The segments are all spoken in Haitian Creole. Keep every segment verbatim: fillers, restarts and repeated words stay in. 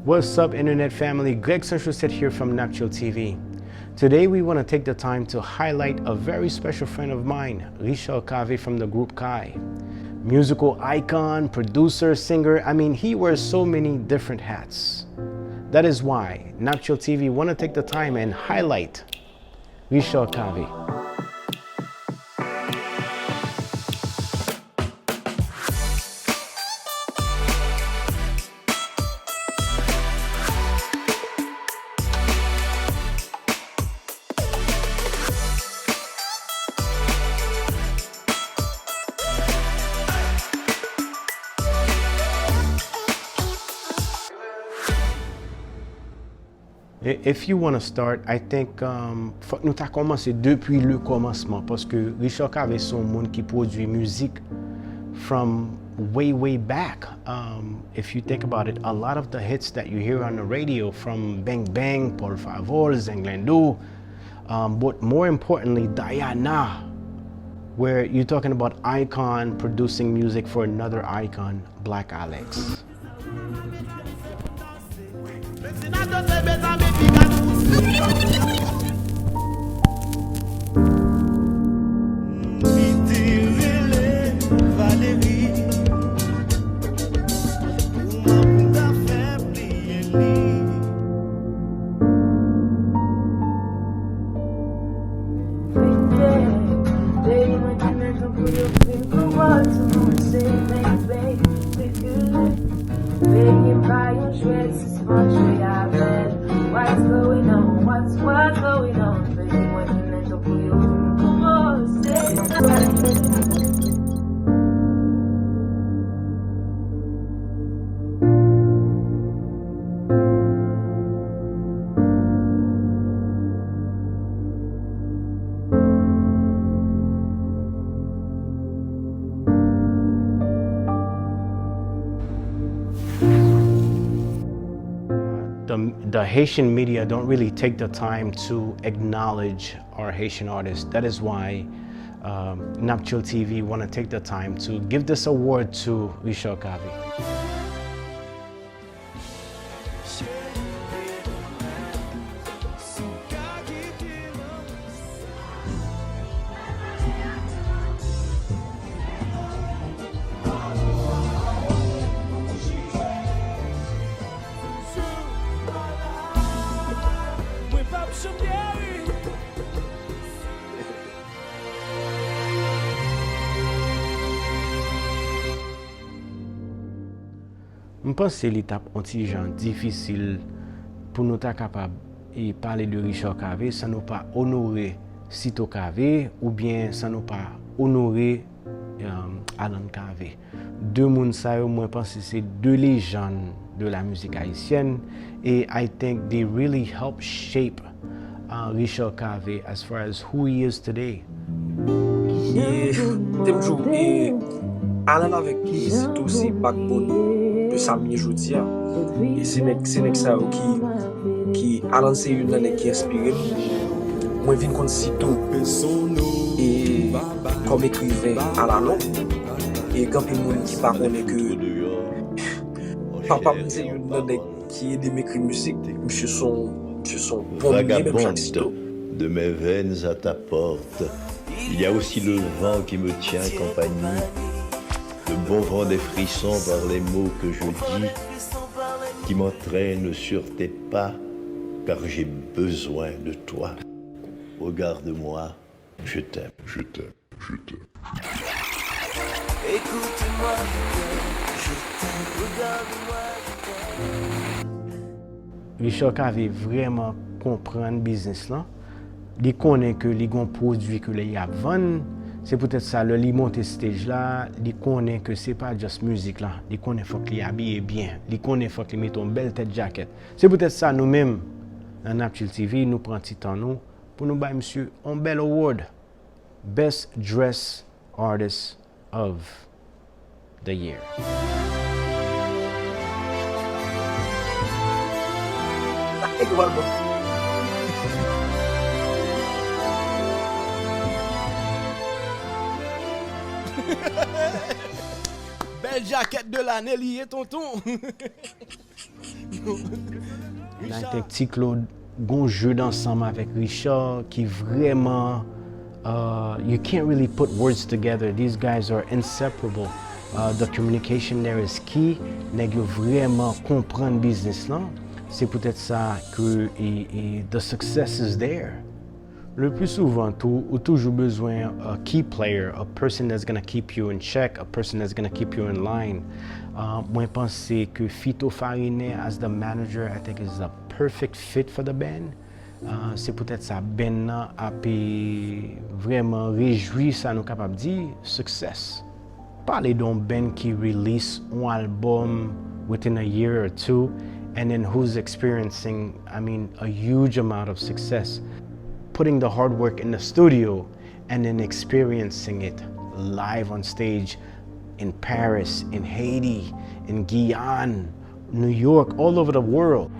What's up, internet family? Greg Saint-Joseph here from Napchill T V. Today, we want to take the time to highlight a very special friend of mine, Richard Cavé from the group Kai. Musical icon, producer, singer, I mean, he wears so many different hats. That is why Napchill T V want to take the time and highlight Richard Cavé. I- If you wanna start, I think, um, fòk nou ta kòmanse depi le kòmansman, paske Richard Cavé se yon moun ki pwodui mizik from way, way back. Um, if you think about it, a lot of the hits that you hear on the radio, from Bang Bang, Paul Favol, Zenglendo, um, but more importantly, Diana, where you're talking about icon producing music for another icon, Black Alex. Vini bay yon jwèt, sispann jwe avè l. What's going on? What's, what's going on? Baby, mwen tounen tankou yon fim kòmanse. The, the Haitian media don't really take the time to acknowledge our Haitian artists. That is why, um, Napchill T V want to take the time to give this award to Richard Cavé. M panse li t ap on ti jan difisil pou nou ta kapab, e, pale de Richard Cavé san nou pa onore Cito Cavé oubyen san nou pa onore, um, Alan Cavé. De moun sa yo, mwen panse se de lejann de la musique haïtienne, e I think they really help shape, uh, Richard Cavé as far as who he is today. E, te m di w, e, Alan avèk Cito se backbone de sa m ye jodi a. E se nèg, se nèg sa yo ki, ki, Alan se youn nan nèg ki enspire m. Mwen vin konn Cito, e, kòm ekriven alalon. E gen anpil moun ki pa konnen ke papa m se youn nan nèg ki ede m ekri mizik. Misye se yon, misye se yon bon moun, menm jan ak Cito. Vagabonde de mes veines à ta porte, il y a aussi le vent qui me tient compagnie, le bon vent des frissons par les mots que je dis, qui m'entraîne sur tes pas, car j'ai besoin de toi. Regarde-moi, je t'aime, je t'aime, je t'aime. Richard Cavé vrèman konprann biznis lan. Li konnen ke li gon pwodui ke li ap vann. Se poutèt sa, lè li monte stage la, li konnen ke se pa just mizik la. Li konnen fòk li abiye byen. Li konnen fòk li mete yon bèl tèt djakèt. Se poutèt sa, nou menm, nan Napchill T V, nou pran ti tan nou pou nou bay misye yon bèl award, Best Dress Artist of the Year. Bèl djakèt de lane li ye, tonton. And I think Ti Claude gon jeu d'ensemble avèk Richard ki vrèman, uh, you can't really put words together. These guys are inseparable. Uh, the communication there is key. Nèg yo vrèman konprann biznis lan. Se poutèt sa ke e, e, the success is there. Le plus souvent tou, ou toujou bezwen a key player, a person that's gonna keep you in check, a person that's gonna keep you in line. Uh, mwen panse ke Fito Farine as the manager, I think, is a perfect fit for the band. Uh, se poutèt sa band nan ap vrèman rejwi sa nou kapab di success. Pale de yon band ki release yon album within a year or two, and then who's experiencing, I mean, a huge amount of success. Putting the hard work in the studio and then experiencing it live on stage in Paris, in Haiti, in Guyane, New York, all over the world.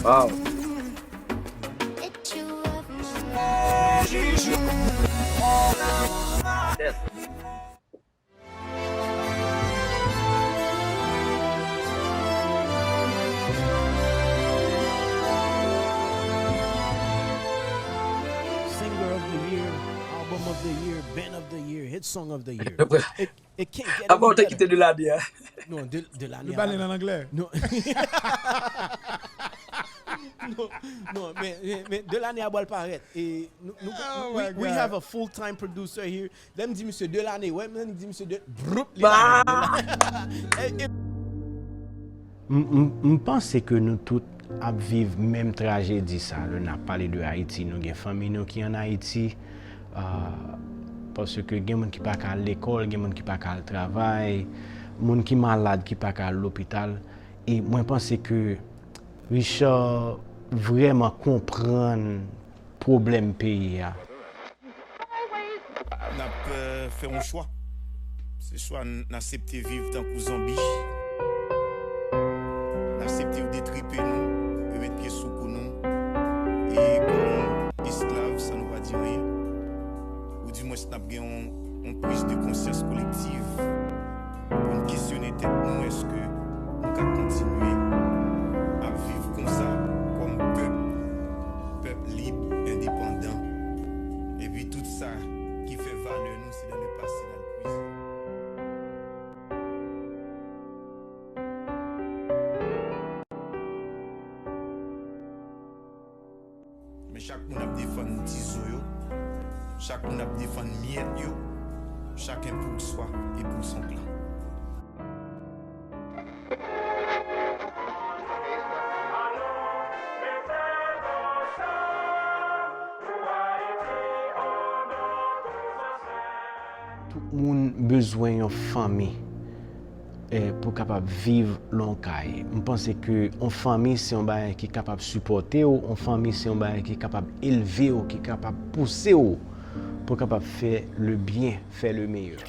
Wow. Singer of the year, album of the year, band of the year, hit song of the year. It, it can't get Apa w te any kite better. De L'Année a? Non, de, de l'année. Li pale nan anglè. Non. Non, non, men, men, men de l'année a pral parèt. E nou, nou, Oh we, my we God. Have a full time producer here. Lè m di misye de l'année, wè, mwen di misye de, broup, li Bah! la. E, e, M, m, m panse ke nou tout ap viv menm trajedi sa. Lè n ap pale de Ayiti, nou gen fanmi nou ki ann Ayiti. Ah, paske gen moun ki pa ka al lekòl, gen moun ki pa ka al travay, moun ki malad ki pa ka al lopital. E mwen panse ke Richard vrèman konprann pwoblèm peyi a. N ap euh, fè yon chwa. Se swa n aksepte viv tankou zonbi, n aksepte yo detripe nou, yo met pye sou kou nou, e kòm esklav san nou pa di anyen. Ou dimwens n ap gen yon, yon priz de konsyans kolektiv pou n kesyone tèt nou, èske nou ka kontinye ap viv konsa kòm pèp, pèp lib, endepandan, epi tout sa ki fè valè nou se nan lepase n al pwize. Men chak moun ap defann tizo yo, chak moun ap defann myèt yo, chaken pou l swa e pou l son klan. Tout moun bezwen yon fanmi. eh, pou w kapab viv lè w kay. M panse ke yon fanmi se yon bagay ki kapab sipòte w, yon fanmi se yon bagay ki kapab elve w, ki kapab pouse w pou w kapab fè le byen, fè le meyè.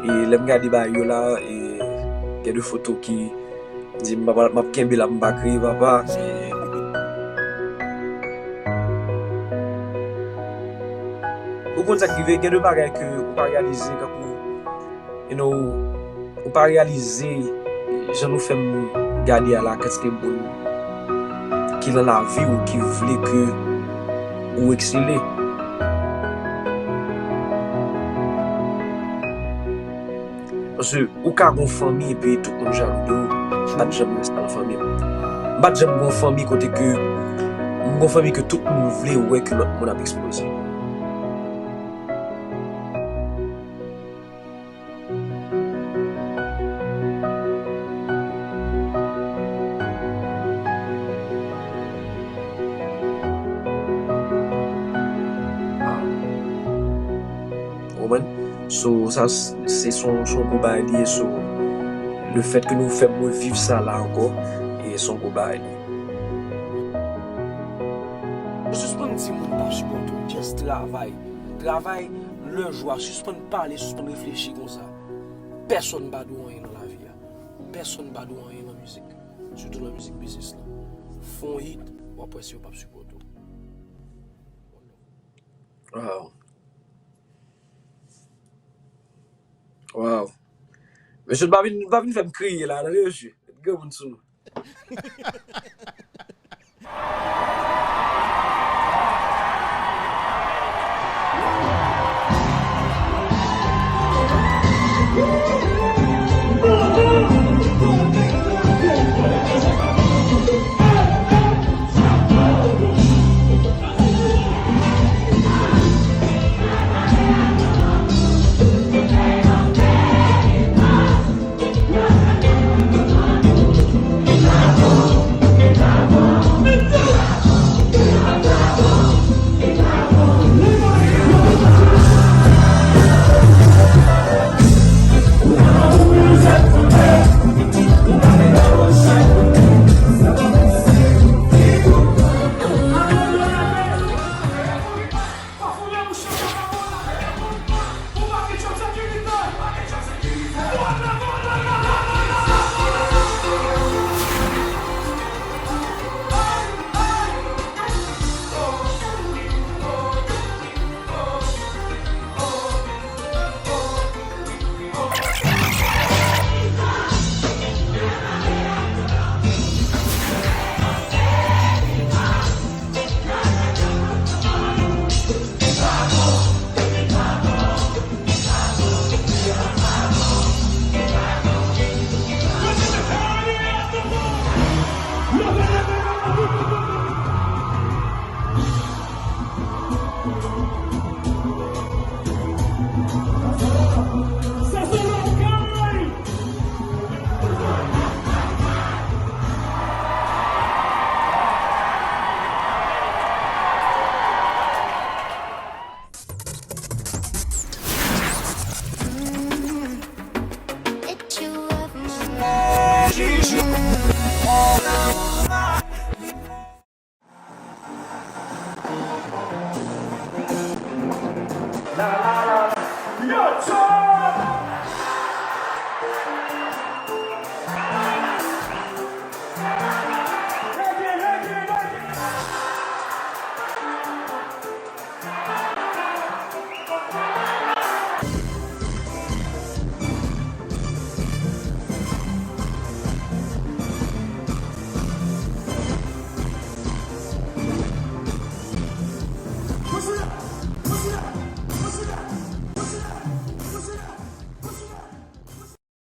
E lè m gade bagay yo la, e gen de foto ki di m, "Papa, m ap kenbe la, m pa kriye, papa." E ou konn sa k rive, gen de bagay ke ou pa reyalize, kankou, you know, ou pa reyalize jan nou fè m gade a la, kantite moun ki nan lavi w ki vle ke ou eksele. Paske ou ka gon fanmi epi tout moun jalou de ou. M pa t janm gen sa nan fanmi m. M pa t janm gon fanmi kote ke, m gon fanmi ke tout moun vle wè ke lòt moun ap eksploze. Ou konprann? So, sa s-, se son, son gwo bagay li ye. So, le fèt ke nou fè m reviv sa la ankò, e son gwo bagay li ye. Sispann di moun pa sipòte w, just travay. Travay, lè jou a, sispann pale, sispann reflechi konsa. Pèsonn pa dwe w anyen nan lavi a. Pèsonn pa dwe w anyen nan mizik. Sitou nan mizik biznis la. Fè yon hit, w ap wè si yo p ap sipòte w. Wow. Wow. Mesye, pa vin, pa vin fè m kriye la, tande, mesye. Met granmoun sou nou.